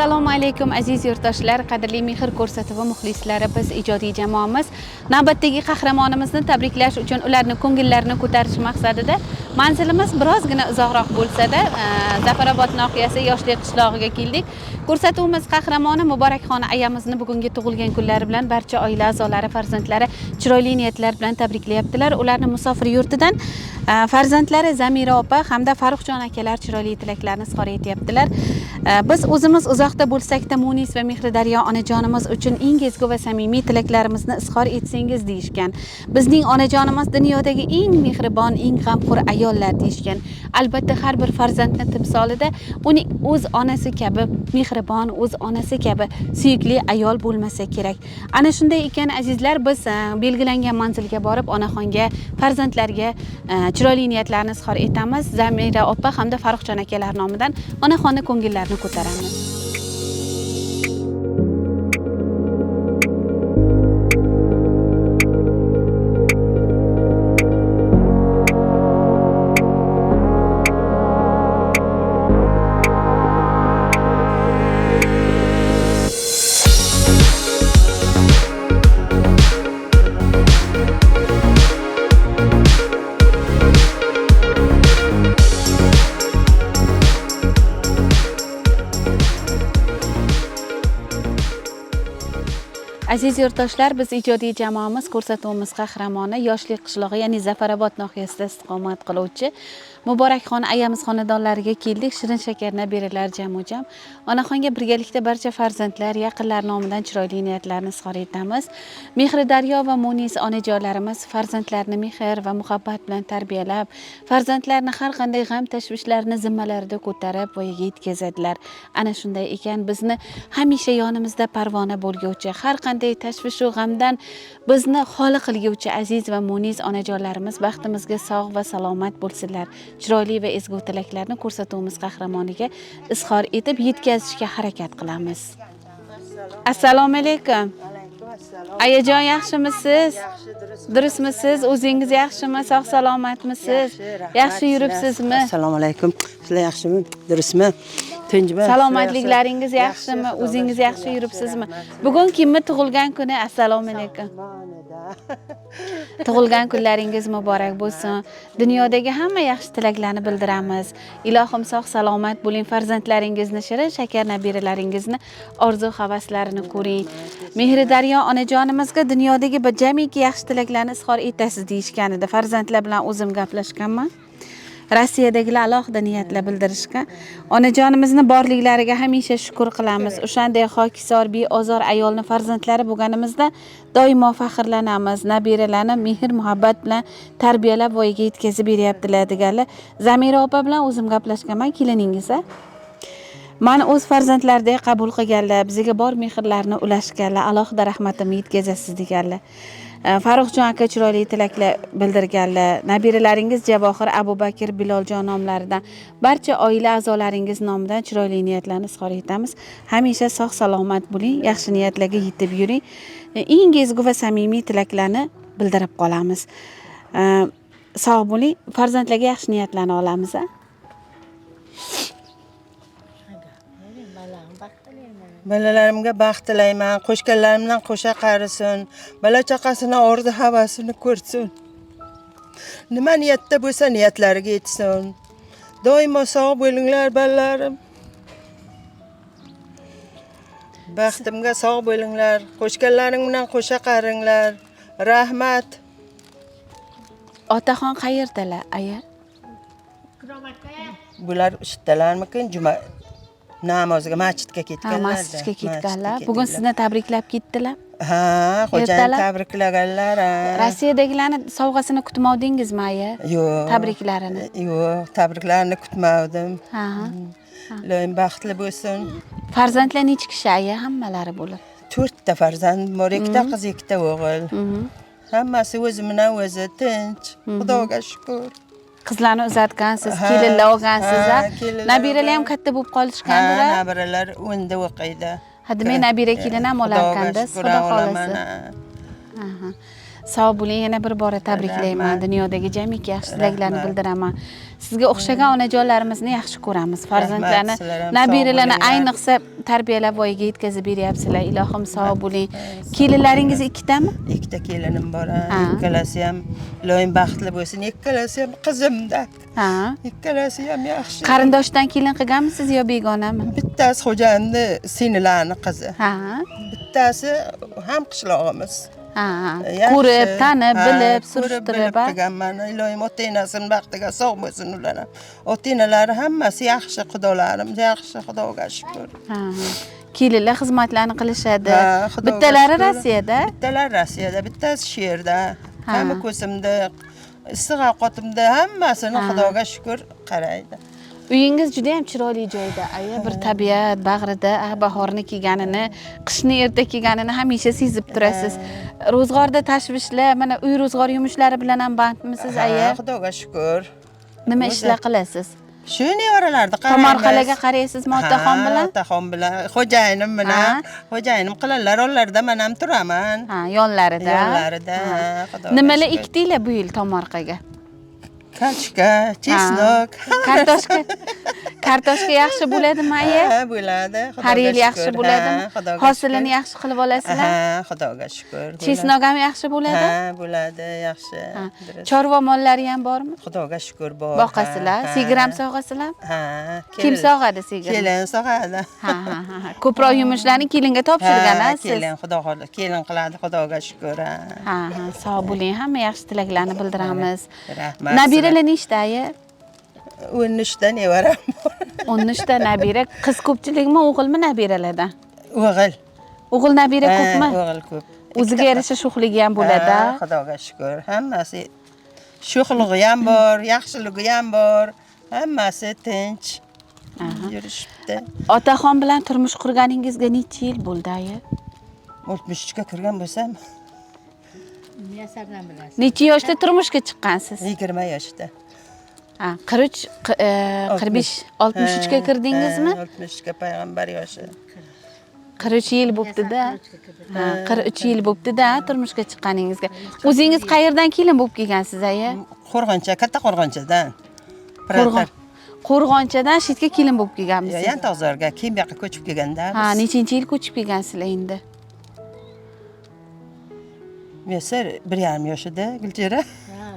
Assalomu alaykum, aziz yurtdoshlar, qadrli Mehr ko'rsatuvi muxlislari. Biz ijodiy jamoamiz navbatdagi qahramonimizni tabriklash uchun, ularni ko'ngillarini ko'tarish maqsadida manzilimiz birozgina uzoqroq bo'lsa-da, Zafarobod nohiyasi Yoshlik qishlog'iga keldik. Ko'rsatuvimiz qahramoni Muborakxon ayamizni bugungi tug'ilgan kunlari bilan barcha oila a'zolari, farzandlari chiroyli niyatlar bilan tabriklayaptilar. Ularni musofir yurtidan farzandlari Zamira opa hamda Farruxjon akalar chiroyli tilaklarni izhor etyaptilar. Biz o'zimiz uzoqda bo'lsak-da, Munis va Mehridaryo onajonimiz uchun eng ezgu va samimiy tilaklarimizni izhor etsangiz deyishgan. Bizning onajonimiz dunyodagi eng mehribon, eng g'amxo'r ayollar deyishgan. Albatta, har bir farzandni timsolida uning o'z onasi kabi mehribon, o'z onasi kabi suyukli ayol bo'lmasa kerak. Ana shunday ekan, azizlar, biz belgilangan manzilga borib, onaxonga, farzandlarga chiroyli niyatlarni izhor etamiz. Zamira opa hamda Farruxjon akalar nomidan onaxonni ko'ngillarini ko'taramiz. Aziz yurtdoshlar, biz ijodiy jamoamiz ko'rsatuvimiz qahramoni Yoshlik qishlog'i, ya'ni Zafarobod nohiyasida istiqomat qiluvchi Muborakxon ayamiz xonadonlariga keldik. Shirin shakar nabiralar jamujam. Onaxonga birgalikda barcha farzandlar, yaqinlar nomidan chiroyli niyatlarni izhor etamiz. Mehridaryo va Munis onajonlarimiz farzandlarini mehr va muhabbat bilan tarbiyalab, farzandlarini har qanday g'am tashvishlarni zimmalarida ko'tarib voyaga yetkazadilar. Ana shunday ekan, bizni hamisha yonimizda parvona bo'lguvchi, har qanday tashvish va g'amdan bizni xoli qilguvchi aziz va munis onajonlarimiz baxtimizga sog' va salomat bo'lsinlar. Chiroyli va ezgu tilaklarni ko'rsatuvimiz qahramoniga izhor etib yetkazishga harakat qilamiz. Assalomu alaykum. Ayajon, yaxshimisiz? Durustmisiz? O'zingiz yaxshimi? Sog' salomatmisiz? Yaxshi yuribsizmi? Assalomu alaykum. Sizlar yaxshimi? Durustmi? Tinchmi? Salomatliklaringiz yaxshimi? O'zingiz yaxshi yuribsizmi? Bugun kimni tug'ilgan kuni? Assalomu alaykum. Tug'ilgan kunlaringiz muborak bo'lsin. Dunyodagi hamma yaxshi tilaklarni bildiramiz. Ilohim sog' salomat bo'ling, farzandlaringizni shirin shakar nabiralaringizni orzu havaslarini ko'ring. Mehridaryo onajonimizga dunyodagi bir jamiki yaxshi tilaklarni izhor etasiz deyishgan edi. Farzandlar bilan o'zim gaplashganman. Rossiyadagilar alohida niyatlar bildirishgan. Onajonimizni borliklariga hamisha shukr qilamiz. O'shanday xokisor, beozor ayolni farzandlari bo'lganimizda doimo faxrlanamiz. Nabiralarni mehr muhabbat bilan tarbiyalab voyaga yetkazib beryaptilar deganlar. Zamira opa bilan o'zim gaplashganman, keliningiz a? Mani o'z farzandlaridek qabul qilganlar, bizga bor mehrlarni ulashganlar, alohida rahmatimni yetkazasiz deganlar. Farruxjon aka chiroyli tilaklar bildirganlar. Nabiralaringiz Javohir, Abubakir, Biloljon nomlaridan barcha oila a'zolaringiz nomidan chiroyli niyatlarni izhor etamiz. Hamisha sog' salomat bo'ling, yaxshi niyatlarga yetib yuring. Eng ezgu va samimiy tilaklarni bildirib qolamiz. Sog' bo'ling, farzandlarga yaxshi niyatlarni olamiz, a? Bolalarimga baxt tilayman, qo'shganlarim bilan qo'sha qarisin, bola chaqasini orzu havasini ko'rsin. Nima niyatda bo'lsa niyatlariga yetsin. Doimo sog' bo'linglar, bolalarim. Baxtimga sog' bo'linglar, qo'shganlaring bilan qo'sha qaringlar. Rahmat. Otaxon qayerdalar, aya? Bular ishdalarmikin? Juma namozga masjidga ketganlar. Ha, masjidga ketganlar. Bugun sizni tabriklab ketdilar. Ha, xo'jayin tabriklaganlar. Rossiyadagilarni sovg'asini kutmovdingizmi, aya? Yo'q. Tabriklarini. Yo'q, tabriklarni kutmadim. Ha. Ilohim baxtli bo'lsin. Farzandlar necha kishi, aya, hammalari bo'lib? 4 ta farzand bor, 2 ta qiz, 2 ta o'g'il. Hammasi o'zi bilan o'zi tinch. Xudoga shukr. Qizlarni uzatgansiz, kelinlar olgansiz, a? Nabiralar ham katta bo'lib qolishgandir, a? Ha, nabiralar 10da o'qiydi. Ha, demak, nabira kelin ham olarkanda, Xudo xolasi. Sog' bo'ling, yana bir bora tabriklayman. Rahmat. Dunyodagi jamiki yaxshi tilaklarni Rahmat. bildiraman. Sizga o'xshagan onajonlarimizni yaxshi ko'ramiz. Farzandlarni, Sizlar ham sog' nabiralarni bo'linglar. ayniqsa tarbiyalab voyaga yetkazib beryapsizlar. Ilohim, sog' bo'ling. Kelinlaringiz ikkitami? Ikkita kelinim bor, ha. Ha. Ikkalasi ham iloyim baxtli bo'lsin. Ikkalasi ham qizimda. Ha. Ikkalasi ham yaxshi. Qarindoshdan kelin qilganmisiz yo begonami? Bittasi xo'jayinni singlani qizi. Ha. Bittasi ham qishlog'imiz. Ha. Yaxshi. Ko'rib, tanib, Ha, bilib, ko'rib, surishtirib, bilib ha? qilganman. Iloyim ota-enasini baxtiga sog' bo'lsin ular ham. Ota-enalari hammasi yaxshi, xudolarim yaxshi, Xudoga shukur. Ha. Kelinlar xizmatlarni qilishadi. Ha, Xudoga Bittalari shukur. Rossiyada. Bittalari Rossiyada, bittasi shu yerda. Ha. Hamma ko'zimda, issiq ovqatimda hammasini Ha. Xudoga shukur qaraydi. Uyingiz juda ham chiroyli joyda. Aya, bir tabiat bag'rida, bahorni kelganini, qishni erta kelganini hamisha sezib turasiz. Ro'zg'orda tashvishlar, mana uy ro'zg'or yumushlari bilan ham bandmisiz, Ha, aya? Xudoga shukur. Nima O'zi- ishlar qilasiz? Shu nevaralarni qaraymiz. Tomorqalarga qaraysizmi otaxon Ha, bilan? Otaxon bilan, xo'jayinim bilan, Ha. xo'jayinim qiladilar, ollarida men ham turaman. Ha, yonlarida. Yonlarida, ha, Xudoga Nimalar shukur. ekdinglar bu yil tomorqaga? Kartoshka, chesnok. Kartoshka. Kartoshka yaxshi bo'ladimi, aya? Ha, bo'ladi. Har Xudoga yil yaxshi shukur. bo'ladimi? Ha, Xudoga Hosilini shukur. yaxshi qilib olasizlar? Ha, Xudoga shukur. bo'ladi. Chesnok ham yaxshi bo'ladi? Ha, bo'ladi, yaxshi. Ha. Durust. Chorva mollari ham bormi? Xudoga shukur bor. Boqasizlar, Ha, sigir ham sog'asizlar? Ha. Kim sog'adi sigirni? Kelin sog'adi. Ha, ha, ha, ha. Ko'proq yumushlarni kelinga topshirgan, Ha, ha, siz? kelin, Xudo xohlasa, kelin qiladi, Xudoga shukur. Ha. Ha, ha, sog' bo'ling. Hamma yaxshi tilaklarni bildiramiz. Rahmat. Nabiralar nechta, aya? 13 ta nevaram bor. 13 ta nabira. Qiz ko'pchilikmi, o'g'ilmi nabiralardan? O'g'il. O'g'il nabira Ha, ko'pmi? O'g'il ko'p. O'ziga yarasha sho'xligi ham bo'ladi. Ha, Xudoga shukur. Hammasi sho'xligi ham bor, yaxshiligi ham bor. Hammasi tinch. Yurishibdi. Otaxon bilan turmush qurganingizga necha yil bo'ldi, aya? 63 ga kirgan bo'lsam, Miyasardan bilasiz. Necha yoshda turmushga chiqqansiz? 20 yoshda. Ha, 43, 45, 63 ga kirdingizmi? Ha, 63 ga payg'ambar yoshi. 43 yil bo'pti-da. Ha, 43 yil bo'pti-da turmushga chiqqaningizga. O'zingiz qayerdan kelin bo'lib kelgansiz, aya? Qo'rg'oncha, katta Qo'rg'onchadan. Qo'rg'on. Qo'rg'onchadan shu yerga kelin bo'lib kelganmisiz? Yantog'zorga, keyin bu yoqqa ko'chib kelganda Ha, biz. nechinchi yil ko'chib kelgansizlar endi? Miyasar 1,5 yoshida Gulchehra.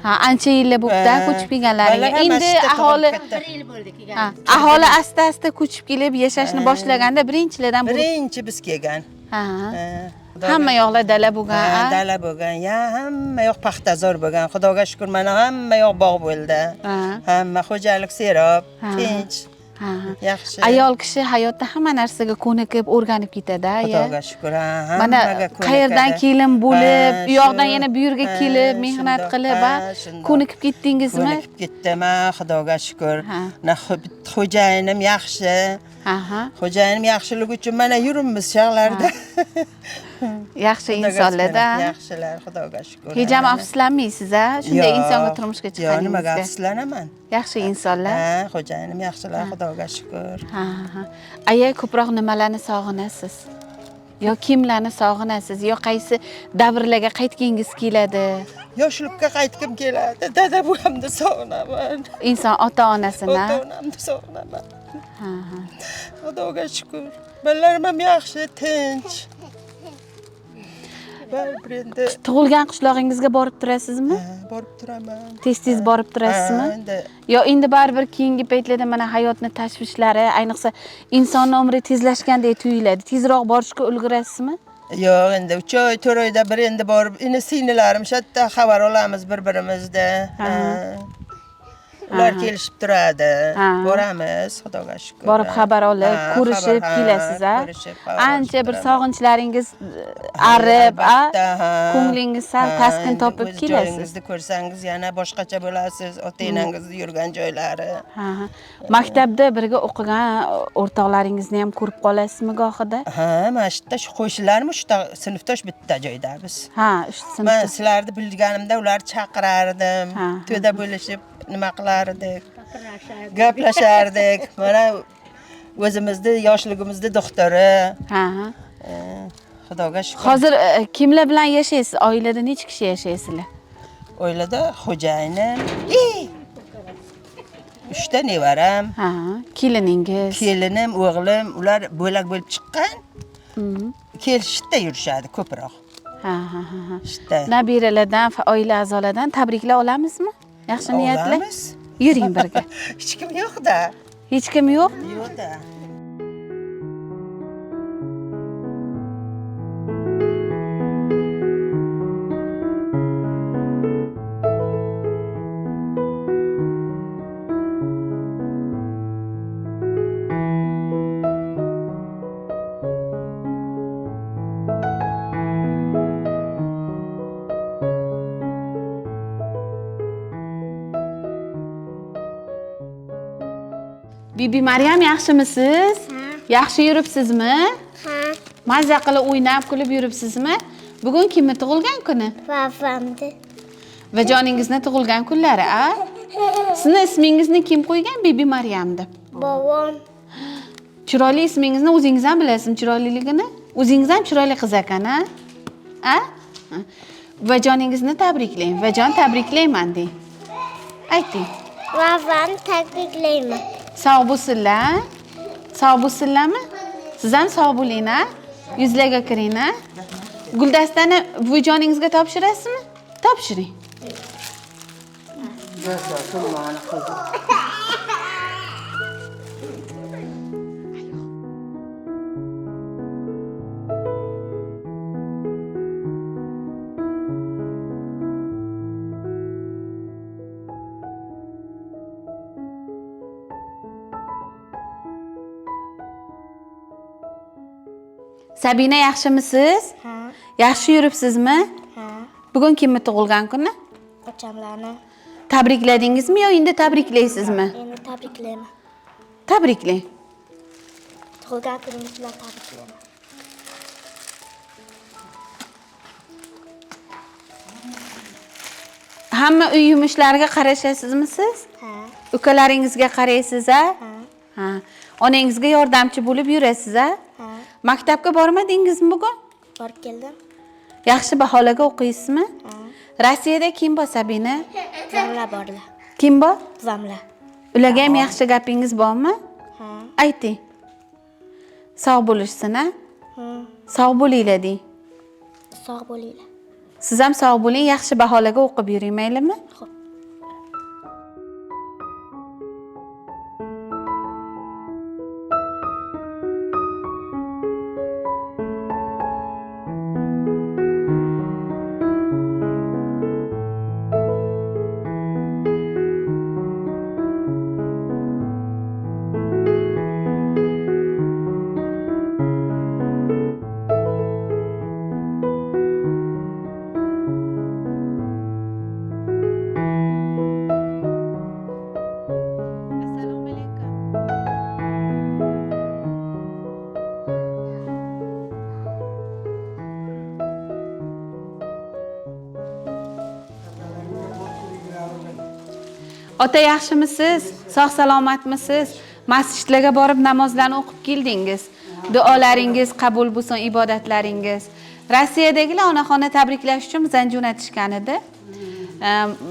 Ha, ancha yillar bo'pti Ha. ko'chib kelganlaringga. Bolalar Endi hammasi tug'ilib aholi katta. Bir yil bo'ldi ha, kelganimizga. aholi asta-asta ko'chib kelib yashashni boshlaganda birinchilardan bo'lib. Birinchi biz kelgan. Ha. Ha, Xudoga- Hamma yoqlar dala bo'lgan. Ha, a? dala bo'lgan, ya hamma yoq paxtazor bo'lgan. Xudoga shukur, mana hamma yoq bog' bo'ldi. Ha. Hamma xo'jalik serob, Ha. tinch, Ha. yaxshi. Ayol kishi hayotda hamma narsaga ko'nikib, o'rganib ketadi, aya. Xudoga shukur, ha, Mana hammaga ko'nikadi. qayerdan kelin bo'lib, Ha, u yoqdan shu, yana bu yerga ha, kelib, mehnat shundoq, qilib, ha, ha, shundoq. ko'nikib ketdingizmi? Ko'nikib ketdim, ha, Xudoga shukur. Ha. Na xo'jayinim yaxshi. Ha, ha. Xo'jayinim yaxshiligi uchun mana yuribmiz shahlarda. Yaxshi insonlar-da. Yaxshilar, Xudoga shukur. Hech ham afsuslanmaysiz, a? Shunday Yo'q, insonga turmushga yo'q, nimaga chiqqaningizga. afsuslanaman? Yaxshi insonlar. Ha, xo'jayinim yaxshilar, Xudoga shukur. Ha, ha. Aya, ko'proq nimalarni sog'inasiz? Yo kimlarni sog'inasiz? Yo qaysi davrlarga qaytgingiz keladi? Yoshlikka qaytgim keladi. Dada buvamni sog'inaman. Inson ota-onasini. Ota-onamni sog'inaman. Ha, ha. Xudoga shukur. Bolalarim ham yaxshi, tinch. Baribir endi Tug'ilgan qishlog'ingizga borib turasizmi? ha, borib turaman. Tez-tez borib turasizmi? Ha, endi Yo endi baribir keyingi paytlarda mana hayotni tashvishlari, ayniqsa insonni umri tezlashgandek tuyuladi. Tezroq borishga ulgurasizmi? Yo'q, endi 3 oy, 4 oyda bir endi borib, ini singillarim shu yerda xabar olamiz bir-birimizda. Ha. Ha. Ular kelishib turadi. Ha. Boramiz, Xudoga shukur. Borib xabar olib, Ha, ko'rishib xabar, ha, kelasiz, a? Ko'rishib, xabar Ancha olishib bir turaman. sog'inchlaringiz arib, a? Albatta, ha. Ko'nglingiz sal Ha, taskin endi topib o'z kelasiz. joyingizni ko'rsangiz yana boshqacha bo'lasiz, ota-enangizni yurgan joylari. Ha, ha. Maktabda birga o'qigan o'rtoqlaringizni ham ko'rib qolasizmi gohida? Ha, mana shu yerda shu qo'shnilarimiz, shu yerda sinfdosh bitta joyda biz. Ha, shu Men sinfda. sizlarni bilganimda ular chaqirardim. Ha, ha. To'da bo'lishib nima qilardik. Gaplashardik. Mana o'zimizni yoshligimizni doktori. Ha, ha. Xudoga shukur. Hozir kimlar bilan yashaysiz? Oilada necha kishi yashaysizlar? Oilada xo'jayinim, 3 ta nevaram, Ha, keliningiz. Kelinim, o'g'lim, ular bo'lak bo'lib chiqqan. Kelishda yurishadi ko'proq. Ha, ha, ha, ha. Ishda. Nabiralardan, oila a'zolaridan tabriklar olamizmi? Yaxshi niyatlar. Olamiz. Yuring birga. Hech kim yo'q-da. Hech kim yo'q? Yo'q-da. Bibi Maryam, yaxshimisiz? Yaxshi yuribsizmi? Ha, Mazza qilib o'ynab kulib yuribsizmi? Bugun kimni tug'ilgan kuni? Vafamdi. Va joningizni tug'ilgan kunlari, a? Sizni ismingizni kim qo'ygan Bibi Maryam deb? Bobom. Chiroyli ismingizni o'zingiz ham bilasizmi chiroyliligini? O'zingiz ham chiroyli qiz ekan, a? A? Va joningizni tabriklang. Vajon tabriklayman deng. Ayting. Vafam tabriklayman. Sog' bo'lsinlar. Sog' bo'lsinlarmi? Siz ham sog' bo'ling, a? Yuzlarga kiring, a? Guldastani buvijoningizga topshirasizmi? Topshiring. Sabina, yaxshimisiz? Ha, Yaxshi yuribsizmi? ha. Bugun kimni tug'ilgan kuni? Ochamlarni Tabrikladingizmi yo endi tabriklaysizmi? endi tabriklayman. Tabriklang. Tug'ilgan kuningiz bilan tabriklayman. Hamma uy yumushlariga qarashasizmi siz? Ha, Ukalaringizga qaraysiz, a? ha, Ha. Onangizga yordamchi bo'lib yurasiz, a? ha. Maktabga bormadingizmi bugun? Borib keldim. Yaxshi baholarga o'qiysizmi? Ha. Rossiyada kim bor, Sabina? Buvamlar borlar. Kim bor? Buvamlar. Ularga ham yaxshi gapingiz bormi? Ha, Ayting. Sog' bo'lishsin, a? ha. Sog' bo'linglar deng. Sog' bo'linglar. Siz ham sog' bo'ling, yaxshi baholarga o'qib yuring, maylimi? Xo'p. Assalomu alaykum. Ota, yaxshimisiz? Sog' salomatmisiz? Masjidlarga borib namozlarni o'qib keldingiz. Duolaringiz qabul bo'lsin, ibodatlaringiz. Rossiyadagilar onaxonni tabriklash uchun bizani jo'natishgan edi.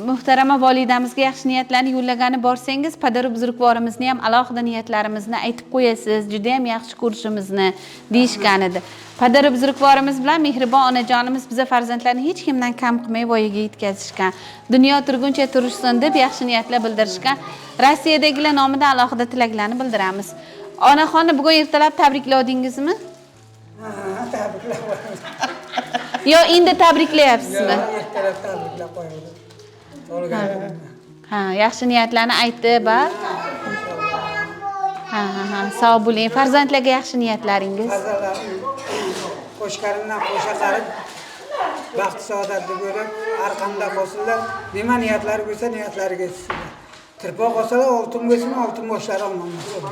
Muhtarama volidamizga yaxshi niyatlarni yo'llagani borsangiz, padaru buzrukvorimizni ham alohida niyatlarimizni aytib qo'yasiz, juda ham yaxshi ko'rishimizni deyishgan edi. Padaru buzrukvorimiz bilan mehribon onajonimiz biza farzandlarni hech kimdan kam qilmay voyaga yetkazishgan. Dunyo turguncha turishsin deb yaxshi niyatlar bildirishgan. Rossiyadagilar nomidan alohida tilaklarni bildiramiz. Onaxonni bugun ertalab tabrikladingizmi? Ha, tabriklab qo'yamiz. Yo endi tabriklayapsizmi? Ertalab tabriklab qo'yamiz. Tug'ilgan kunini. Ha, yaxshi niyatlarni aytib, ha? Ha, ha, ha, sog' bo'ling. Farzandlarga yaxshi niyatlaringiz. Farzandlarim qo'shganimdan qo'sha qarib, baxt saodatli bo'lib, arqamda qolsinlar. Nima niyatlari bo'lsa niyatlariga yetsinlar. Tirpoq olsalar oltin bo'lsin, oltin boshlari omon bo'lsin.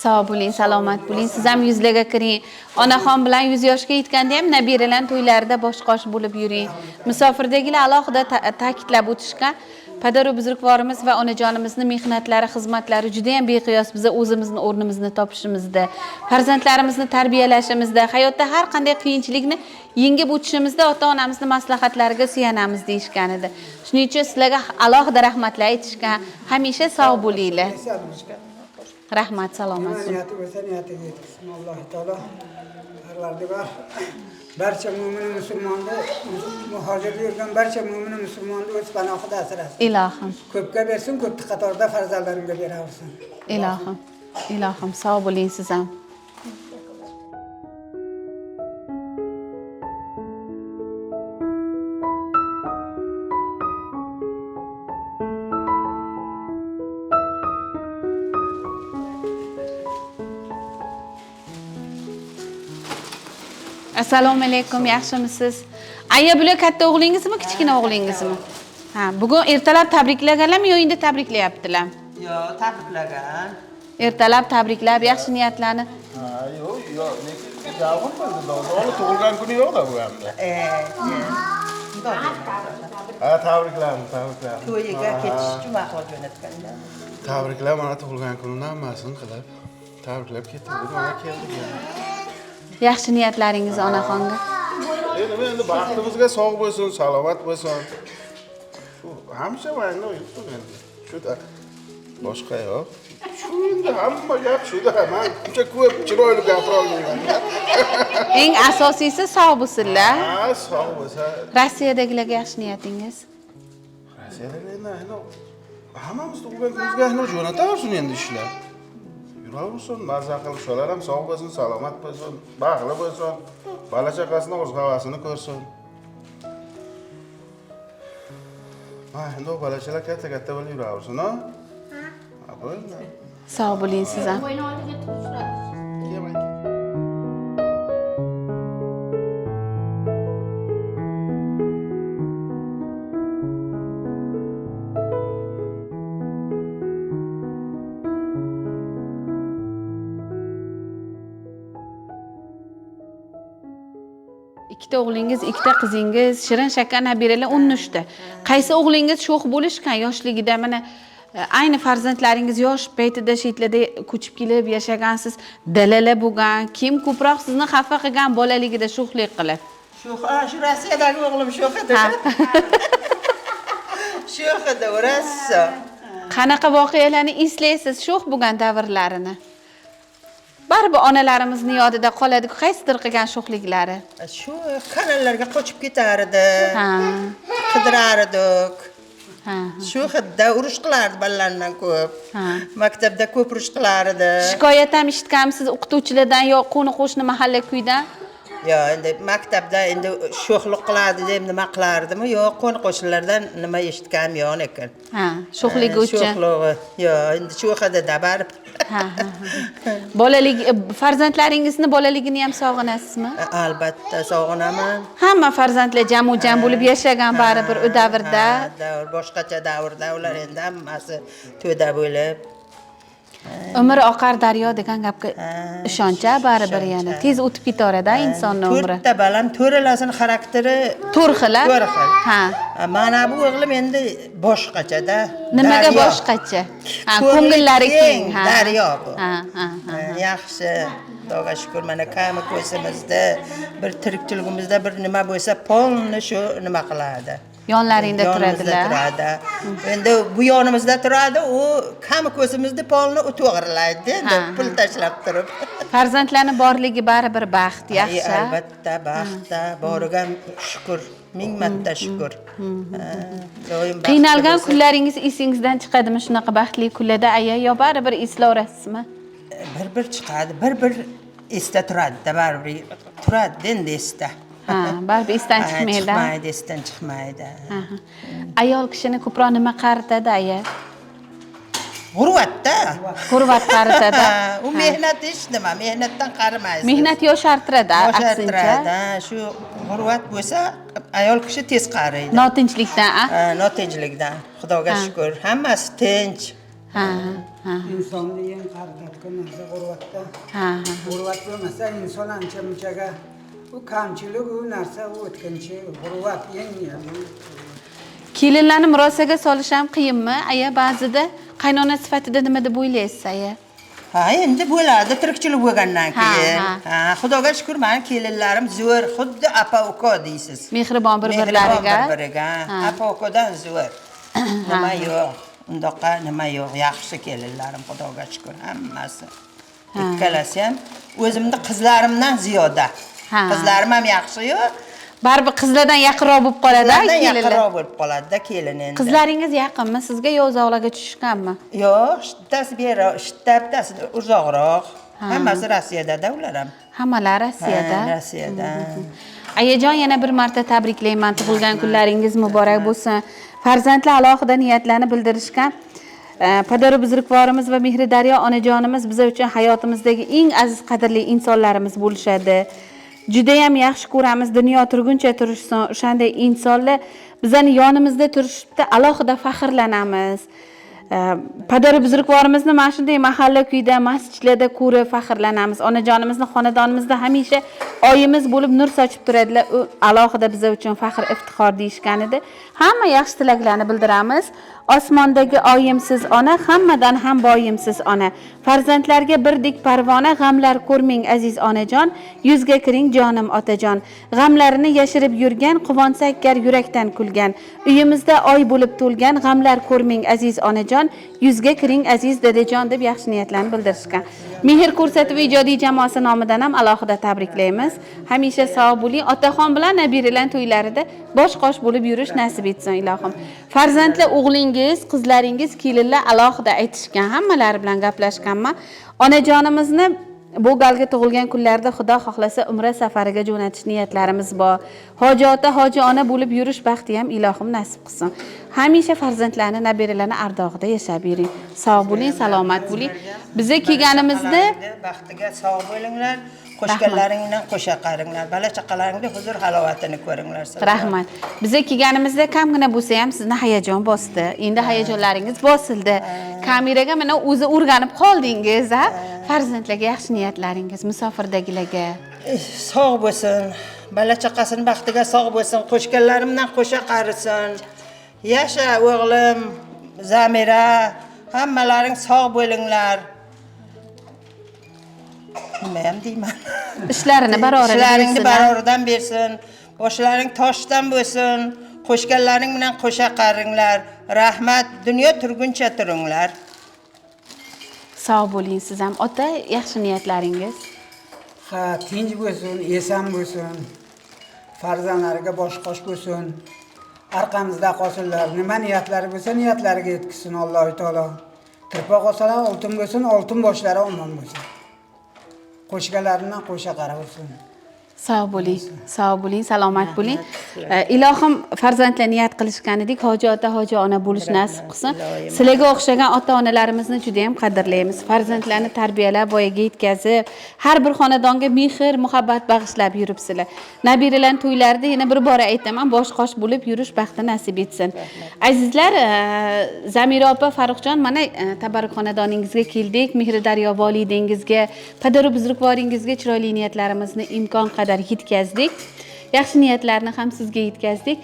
Sog' bo'ling, salomat bo'ling. Siz ham yuzlarga kiring. Onaxon bilan 100 yoshga yetganda ham nabiralar to'ylarida bosh-qosh bo'lib yuring. Musofirdagilar alohida ta'kidlab o'tishgan. Padaru buzrukvorimiz va onajonimizni mehnatlari, xizmatlari juda ham beqiyos biza o'zimizni o'rnimizni topishimizda, farzandlarimizni tarbiyalashimizda, hayotda har qanday qiyinchilikni yengib o'tishimizda ota-onamizni maslahatlariga suyanamiz deyishgan edi. Shuning uchun sizlarga alohida rahmatlar aytishgan. Hamisha sog' bo'linglar. Rahmat, salomat bo'ling. Niyati bo'lsa niyatiga yetkazsin Alloh taolo. Parvardigor barcha mo'min musulmonni, muhojirda yurgan barcha mo'min musulmonni o'z panohida asrasin. Ilohim. Ko'pga bersin, ko'pni qatorida farzandlarimga beraversin. Ilohim. Ilohim, sog' bo'ling siz ham. Assalomu alaykum, yaxshimisiz? Aya, bular katta o'g'lingizmi, kichkina o'g'lingizmi? Ha, bugun ertalab tabriklaganlarmi yo endi tabriklayaptilar? Yo'q, tabriklagan. Ertalab tabriklab, yaxshi niyatlarni. Ha, yo'q, yo'q, lekin yolg'on bo'ldi, dovdoni tug'ilgan kuni yo'q-da bu hamda. Ha, tabriklaymiz, tabriklaymiz. To'yiga ketish uchun vaqt jo'natganda. Tabriklab, mana tug'ilgan kunini hammasini qilib, tabriklab ketdik, mana keldik. Yaxshi niyatlaringiz onaxonga. Endi endi baxtimizga sog' bo'lsin, salomat bo'lsin. Shu hamisha mayli yursin endi. Shuda boshqa yo'q. Shu endi hamma gap shuda. Men uncha ko'p chiroyli gapira olmayman. Eng asosiysi sog' bo'lsinlar. Ha, sog' bo'lsa. Rossiyadagilarga yaxshi niyatingiz? Rossiyadagilar endi hammamiz tug'ilgan kunimizga endi jo'nataversin endi ishlar. Yuraversin, maza qilib shular ham sog' bo'lsin, salomat bo'lsin, baxtli bo'lsin, bola chaqasini o'z havasini ko'rsin. Ha, endi bolachalar katta-katta bo'lib yuraversin, ha? Ha, bo'ldi. Sog' bo'ling siz ham. Ikkita o'g'lingiz, ikkita qizingiz, shirin shakar nabiralar 13 ta. Qaysi o'g'lingiz sho'x bo'lishgan yoshligida? Mana ayni farzandlaringiz yosh paytida chetlarda ko'chib kelib yashagansiz, dalala bo'lgan, kim ko'proq sizni xafa qilgan bolaligida sho'xlik qilib? Sho'x, shu Rossiyadagi o'g'lim sho'x edi. Sho'x edi, rossa. Qanaqa voqealarni eslaysiz sho'x bo'lgan davrlarini? Baribir onalarimizning yodida qoladi-ku qaysidir qilgan sho'xliklari. Shu kanallarga qochib ketardi. Ha. Qidirardik. Ha. Shu xidda urush qilardi bolalardan ko'p. Ha. Maktabda ko'p urush qilardi. Shikoyat ham eshitganmisiz o'qituvchilardan yo qo'ni qo'shni mahalla kuydan? Yo, endi maktabda endi sho'xlik qiladi deb nima qilardimi? Yo'q, qo'ni qo'shnilardan nima eshitganim yo'q lekin. Ha, sho'xligi uchun. Sho'xligi. Yo, endi sho'x edi-da baribir. Ha, ha, ha. Bolalik, farzandlaringizni bolaligini ham sog'inasizmi? Albatta sog'inaman. Hamma farzandlar jamu-jam bo'lib yashagan baribir u davrda. Ha, davr boshqacha davrda ular endi hammasi to'da bo'lib. Umr oqar daryo degan gapga ishoncha baribir yana tez o'tib ketaveradi insonning umri. To'rtta balam, to'ralasini xarakteri to'rt xil. To'rt xil. Ha. Mana bu o'g'lim endi boshqachada. Nimaga boshqacha? Ha, ko'ngillari keng, ha. Daryo bu. Ha, ha, ha. Yaxshi. Xudoga shukr, mana kami ko'zimizda bir tirikchiligimizda bir nima bo'lsa, polni shu nima qiladi. Yonlaringda turadilar. Turadi. Endi bu yonimizda turadi, u kami ko'zimizda polni u to'g'rilaydi, endi pul tashlab turib. Farzandlarning borligi baribir baxt, yaxshi. Albatta, baxtda, boriga shukr, ming marta shukr. Doim Qiynalgan kunlaringiz esingizdan chiqadimi shunaqa baxtli kunlarda aya yo baribir eslaverasizmi? Bir-bir chiqadi, bir-bir esda turadi, baribir turadi endi esda. Ha, baribir esdan chiqmaydi. Chiqmaydi, esdan chiqmaydi. Ayol kishini ko'proq nima qaritadi aya? G'urbatda. G'urbat qaritadi. U mehnat ish nima? Mehnatdan qarimaysiz. Mehnat yoshartiradi, aksincha. Yoshartiradi. Shu g'urbat bo'lsa, ayol kishi tez qariydi. Notinchlikdan, a? Ha, notinchlikdan. Xudoga shukr, hammasi tinch. Ha, ha. Insonni eng qaritadigan narsa g'urbatda. Ha, ha. G'urbat bo'lmasa inson ancha-munchaga u kamchilik, u narsa u o'tkinchi, g'urbat eng yomon. Kelinlarni murosaga solish ham qiyinmi aya? Ba'zida qaynona sifatida nima deb o'ylaysiz, aya? Ha, endi bo'ladi, tirikchilik bo'lgandan keyin. Ha. Ha, Xudoga shukur, mani kelinlarim zo'r, xuddi apa uka deysiz. Mehribon bir-birlariga. Mehribon bir-biriga. Ha. Apa ukadan zo'r. Nima yo'q, undaqa nima yo'q, yaxshi kelinlarim, Xudoga shukur, hammasi. Ikkalasi ham o'zimni qizlarimdan ziyoda. Ha. Qizlarim ham yaxshi-yu, Baribir qizlardan yaqinroq bo'lib qoladi qizlardan kelinlar. yaqinroq bo'lib qoladi-da kelin endi. Qizlaringiz yaqinmi sizga yo uzoqlarga tushishganmi? Yo'q, bittasi beri, bittasi uzoqroq. Hammasi Rossiyada-da ular ham. Hammalari Rossiyada. Ha, Rossiyada. Ayajon, yana bir marta tabriklayman. Tug'ilgan kunlaringiz muborak bo'lsin. Farzandlar alohida niyatlarni bildirishgan. Padaru buzrukvorimiz va Mehri Daryo onajonimiz biz uchun hayotimizdagi eng aziz, qadrli insonlarimiz bo'lishadi. Judayam yaxshi ko'ramiz, dunyo turguncha turishsin. O'shanday insonlar bizani yonimizda turishibdi, alohida faxrlanamiz. Padaru buzrukvorimizni mana shunday mahalla kuyda, masjidlarda ko'rib faxrlanamiz. Onajonimizni xonadonimizda hamisha oyimiz bo'lib nur sochib turadilar. U alohida biz uchun faxr, iftixor deyishgan edi. Hamma yaxshi tilaklarni bildiramiz. Osmondagi oyimsiz ona, hammadan ham boyimsiz ona. Farzandlarga birdek parvona, g'amlar ko'rmang aziz onajon, yuzga kiring jonim otajon. G'amlarini yashirib yurgan, quvonsa agar yurakdan kulgan. Uyimizda oy bo'lib to'lgan, g'amlar ko'rmang aziz onajon, yuzga kiring aziz dadajon deb yaxshi niyatlarni bildirishgan. Mehr ko'rsatuv ijodiy jamoasi nomidan ham alohida tabriklaymiz. Hamisha sog' bo'ling. Otaxon bilan nabiralar to'ylarida bosh qosh bo'lib yurish nasib etsin ilohim. Farzandlar, o'g'lingiz, qizlaringiz, kelinlar alohida aytishgan, hammalari bilan gaplashganman. Onajonimizni bu galgi tug'ilgan kunlarda Xudo xohlasa umra safariga jo'natish niyatlarimiz bor. Hoji ota, hoji ona bo'lib yurish baxti ham ilohim nasib qilsin. Hamisha farzandlarni, nabiralarni ardog'ida yashab yuring. Sog' bo'ling, salomat bo'ling. Biza kelganimizda baxtiga sog' bo'linglar, qo'shganlaring bilan qo'sha qaringlar, bola chaqalaringni huzur halovatini ko'ringlar. Rahmat. Biza kelganimizda kamgina bo'lsa ham sizni hayajon bosdi. Endi hayajonlaringiz bosildi. Kameraga mana o'zi o'rganib qoldingiz, ha? Farzandlarga yaxshi niyatlaringiz, musofirdagilarga. Sog' bo'lsin, bola chaqasini baxtiga sog' bo'lsin, qo'shganlarim bilan qo'sha qarisin. Yasha o'g'lim, Zamira, hammalaring sog' bo'linglar. Nima ham deyman? Ishlarini baroridan Ishlaringni bersin. Baroridan bersin. Boshlaring toshdan bo'lsin. Qo'shganlaring bilan qo'sha qaringlar. Rahmat, dunyo turguncha turinglar. Sog' bo'ling siz ham. Ota, yaxshi niyatlaringiz. Ha, tinch bo'lsin, eson bo'lsin. Farzandlariga bosh qosh bo'lsin. Arqamizda qolsinlar. Nima niyatlari bo'lsa, niyatlariga yetkazsin Alloh taolo. Tirpoq olsalar oltin bo'lsin, oltin boshlari omon bo'lsin. Qo'shganlaridan qo'sha qara bo'lsin. Sog' bo'ling, sog' bo'ling, salomat bo'ling. Ilohim farzandlar niyat qilishganidek hoji ota, hoji ona bo'lish nasib qilsin. Sizlarga o'xshagan ota-onalarimizni juda ham qadrlaymiz. Farzandlarni tarbiyalab, voyaga yetkazib, har bir xonadonga mehr, muhabbat bag'ishlab yuribsizlar. Nabiralar to'ylarida yana bir bora aytaman, bosh qosh bo'lib yurish baxti nasib etsin. Azizlar, Zamira opa, Farruxjon, mana tabarruk xonadoningizga keldik. Mehri Daryo volidangizga, padaru buzrukvoringizga chiroyli niyatlarimizni imkon qadar yetkazdik. Yaxshi niyatlarni ham sizga yetkazdik.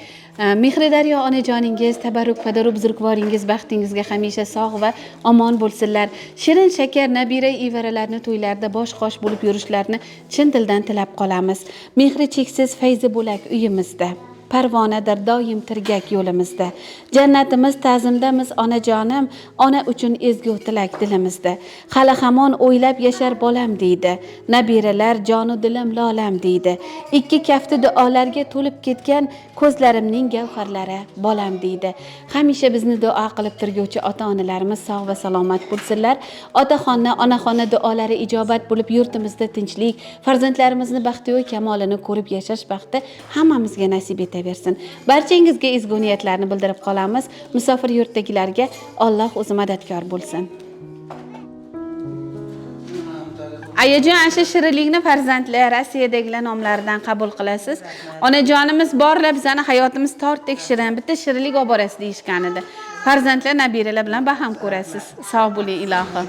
Mehri Daryo onajoningiz, tabarruk padaru buzrukvoringiz baxtingizga hamisha sog' va omon bo'lsinlar. Shirin shakar nabira evaralarni to'ylarda bosh qosh bo'lib yurishlarini chin dildan tilab qolamiz. Mehri cheksiz fayzi bo'lak uyimizda, parvonadir doim tirgak yo'limizda. Jannatimiz ta'zimdamiz onajonim, ona uchun ezgu tilak dilimizda. Hali hamon o'ylab yashar bolam deydi. Nabiralar jonu dilim lolam deydi. Ikki kafti duolarga to'lib ketgan ko'zlarimning gavharlari bolam deydi. Hamisha bizni duo qilib turguvchi ota-onalarimiz sog' va salomat bo'lsinlar. Otaxonni, onaxonni duolari ijobat bo'lib yurtimizda tinchlik, farzandlarimizni baxtiyor kamolini ko'rib yashash baxti hammamizga nasib etaversin. Barchangizga ezgu niyatlarni bildirib qolamiz. Musofir yurtdagilarga Alloh o'zi madadkor bo'lsin. Ayajon, ana shu shirinlikni farzandlar, Rossiyadagilar nomlaridan qabul qilasiz. Onajonimiz borlar, bizani hayotimiz tortdek shirin, bitta shirinlik olib borasiz deyishgan edi. Farzandlar, nabiralar bilan baham ko'rasiz. Sog' bo'ling ilohim.